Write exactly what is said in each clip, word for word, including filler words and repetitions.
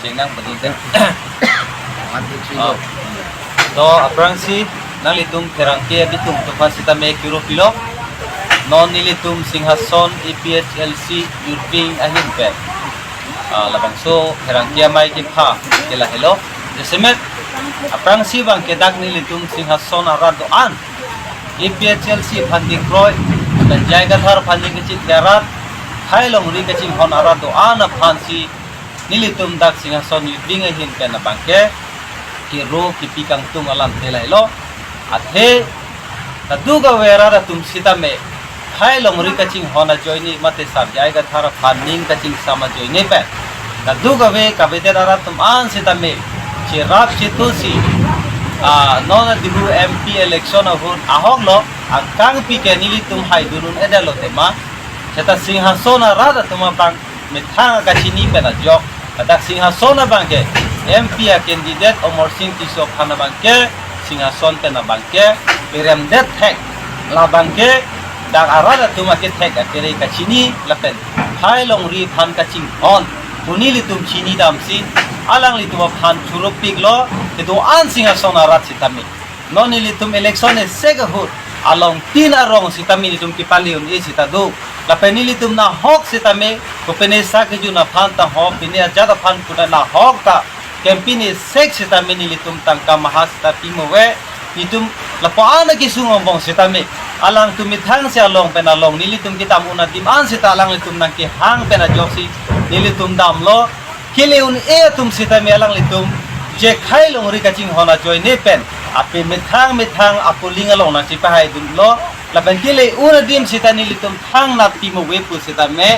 Chengnang betul deh. One, two, three, go. To aphrangsi nanglitum pherangke abitung atum aphan sitame kiro pilo. Non nelitum Singhason A P H L C Youth Wing ahin pen, ah, labangso pherangke amei kepha ke lahelo. Jasemet aphrangsi abang ke dak nelitum Singhason arat do-an, A P H L C aphan kekroi, lapen J I Kathar aphan kechit arat, Khei Longri kachinghon arat do-an aphansi nelitum dak Singhason Youth Wing ahin pen abang ke kiro kipi kangtung alamthe lahelo. Athe kadokave arat atum sitame Khei Longri kachinghon ajoine mate sar J I Kathar aphan ning kachingsam ajoine pen kadokave kavedet arat atum an sitame cherap chetusi, ah, non adihu M P election ahut ahok lo, angkangpi ke nelitum haidun un-edetlo tema. Seta Singhason arat atum abang methang kachini pen ajok, ladak Singhason abang ke M P a candidate Amarsing Tisso aphan abang ke Singhason pen abang ke peremdet thek, labang ke dak arat atum akethek akere kachini lapen Khei Longri aphan kachinghon pu nelitum chini damsi alanglitum aphan choro piklo kedo-an Singhason arat sitame. Non nelitum election esek ahut along tin arong sitame nelitum kepale un-e sita do. Lapen nelitum nahok sitame kopine sa kejun aphan ta ho, pine ajat aphan kuda nahok ta campaign esek sitame nelitum tangka maha sita pimo ave. Nelitum lapu-an akesung angbong sitame alangtum methang si along pen along nelitum kedam un adim an sita alanglitum nangkehang pen ajoksi nelitum damlo. Kele un-e atum sitame alanglitum je Khei Longri kachinghon ajoine pen ape methang methang a-polling along nangchipahaidunlo. Lapen kele un adim sita nelitum thangnat pimo ave pu sitame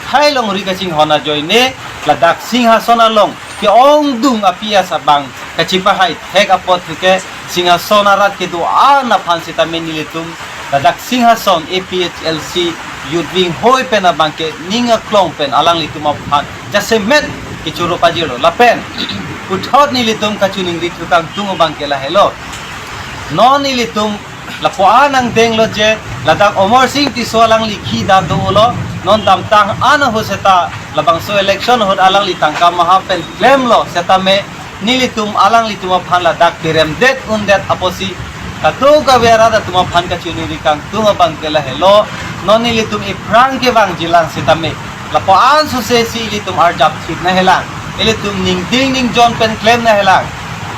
Khei Longri kachinghon ajoine ladak Singhason along ke-ongdung apias abang kachipahai thek apot ke Singhason arat kedo-an aphan sitame nelitum ladak Singhason A P H L C Youth Wing hoi pen abang ke ning aklong pen alanglitum aphan jasemet kechoro pajirlo. Lapen puthot nelitum kachiningri thu kangtung abang ke lahelo. Non nelitum lapu-an angdenglo je ladak Amarsing Tisso alangli khi da dolo, non damtang an ahut seta labangso election ahut alangli tangka maha pen klemlo sitame nelitum alanglitum aphan ladak peremdet undet apotsi kadokave arat atum aphan kachiningri kangtung abang ke lahelo. Non nelitum iphrang kevangjilang sitame lapu-an suse si ilitum arjap thip nangjilang, ilitum ningding ningjon pen klem nangjilang.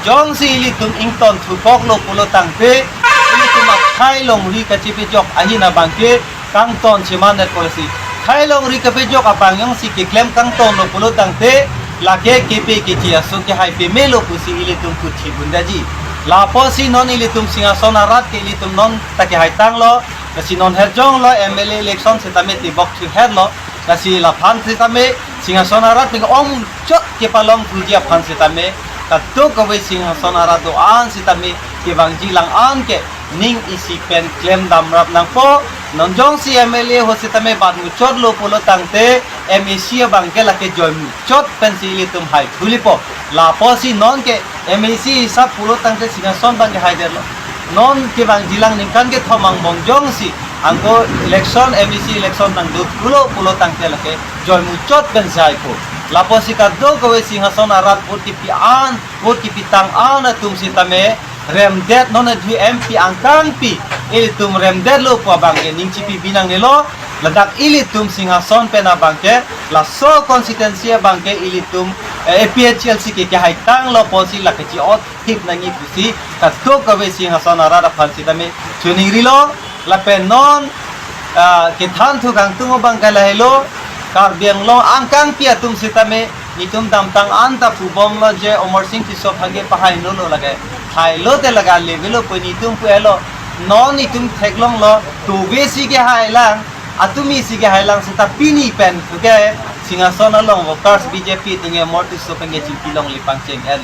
Jongsi ilitum ington thupoklo pulo tangte ilitum a-Khei Longri kachipejok ahin abang ke kangton chiman net policy. Khei Longri kapejok abang jongsi keklem kangtonlo pulo tangte lake kepe keche aso kehai pemelo pusi ilitum kuthi bundaji. Lapusi non ilitum Singhason arat ke ilitum non ta kehaitanglo, lasi non herjonglo M L A election sitame tibok thuherlo, lasi laphan sitame Singhason arat ping ongchot kepalong thuji aphan sitame kadokave Singhason arat do-an sitame kevangjilang an ke ning isi pen klem damrap nangpo. Non jongsi M L A ahut sitame bat muchotlo pulo tangte M A C abang ke lake joimuchot pensi ilitum hai thulipo. Lapusi non ke M A C hisap pulo tangte Singhason abang ke haidetlo. Non kevangjilang ningkan kethom angbong jongsi anko election, M A C election nangdothulo pulo tangte lake joimuchot pensi haipo. Lapusi kadokave Singhason arat vote kipi an, vote kipitang an atum sitame remdet, non adu M P angkangpi ilitum remdetlo pu abang ke ning chipi binangnelo. Ladak ilitum Singhason pen abang ke laso constituency abang ke ilitum, eh, A P H L C ke kehaitanglo pusi lake chi-ot thip nangji pusi kadokave Singhason arat aphan sitame chiningrilo. Lapen non, ah, kethan thu kangtung abang ke lahelo, Karbi Anglong angkangpi atum sitame nelitum damtang an ta pubomlo je Amarsing Tisso aphan kepahai nolo lake. Hailo te lake levelo pu nelitum pu-elo. Non nelitum theklonglo, tove si kehailang, atumi si kehailang seta pini pen thuke Singhason along workers B J P atum Amar Tisso pen kechingki longle pangcheng-el.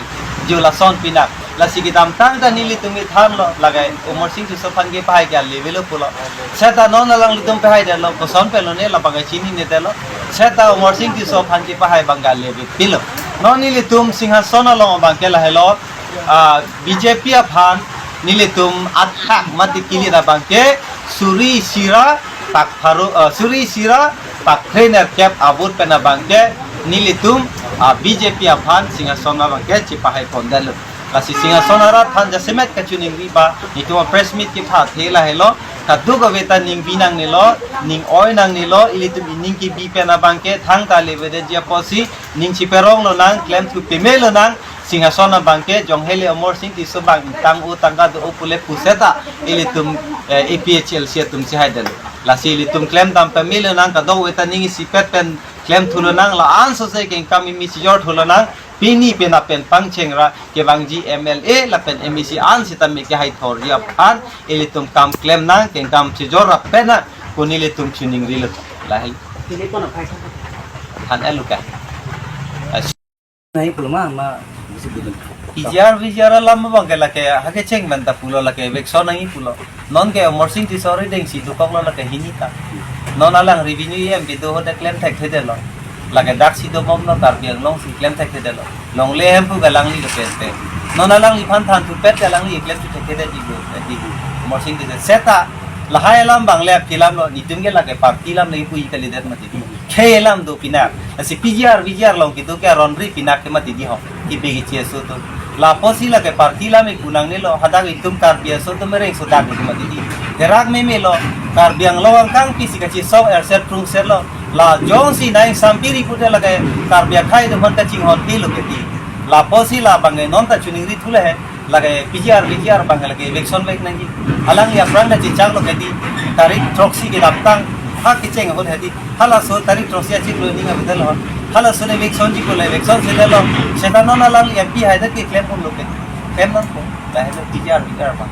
Jo lason pinak. Lasi kedamtang ta nelitum kethanlo, lake Amarsing Tisso aphan kepahai ke levelo pulo. Seta non alanglitum pahaidetlo, koson penlo ne labang ke chininedetlo. Seta Amarsing Tisso aphan kepahai abang ke leve pilo. Non nelitum Singhason along abang ke lahelo, ah, B J P aphan nelitum athak mati kilit abang ke suri isi ra pak pharo, ah, suri isi ra pak phre nerkep a-vote pen abang ke nelitum a B J P aphan Singhason abangke chepahai pondetlo. Lasi Singhason arat aphan jasemet kachiningri ba, netum press meet kepathe lahelo, kadokave ta ningpi nangnelo, ning-oi nangnelo, ilitum ining kebi pen abangke thangta levedetji apotsi, ning cheperong lonang, klemthu peme lonang, Singhason abangke, Jongheli Amarsing Tisso abang ingtang o tangka do o pule puseta, ilitum, eh, A P H L C atum chehaidetlo. Lasi ilitum klemdam peme lonang, kadokave ta ning isipet pen klemthu lonang, la-an sose kengkam imi chejorthu lonang, pini pen apen pangcheng ra kevangji M L A lapen M A C an sitame kehai thorji aphan, ilitum kam klem nang, kengkam chejor ra pen na, kuni ilitum chiningrilo. Lahai. Ini pon apai kan? Han eluka. Nai pulma ma bisi budun. P G R, V G R alam abangke lake hakecheng pen ta pulo, lake eviction nangji pulo. Non ke Amarsing Tisso arideng si dokoklo lake hini ta. Non alang revenue E M P do ahut klem thekthedetlo. Lake dak si dobomlo, Karbi Anglong si klem thekthedetlo. Longle Hemphu ke alangli lo pen pen. Non alangliphan thanthupet ke alangli klemthu thekthedetji lo, eh, di lo. Amarsing Tisso seta lahai alam abang le kelamlo, netum ke lake party alam le puji kalidet mati. Khei alam do pinak. Lasi P G R, V G R along kedo ke aron ri pinak ke mati di ho. Kebe keche aso atum. Lapusi lake party alam ipu nangnelo, hadak itum Karbi aso atum mereng so dak itum mati di. Derak memelo, Karbi Anglong angkang pisi kachesong erset prungsetlo. La jongsi nai sampiri pute lake Karbi akhei atum aphan kachinghon pilo ke di. Lapusi labang non ta chiningrithule he. Lake P G R, V G R abang lake eviction vek nangji. Alangli aphrang ta chechaklo ke di. Tarik throksi kedamtang ha kecheng ahut he di. Halaso tarik throksi achiklo ning avedetlo. Halaso le eviction ji ko le eviction sedetlo. Seta non alangli M P haidet ke klem ponlo ke. Klem nangpo. Lahelo P G R, V G R abang.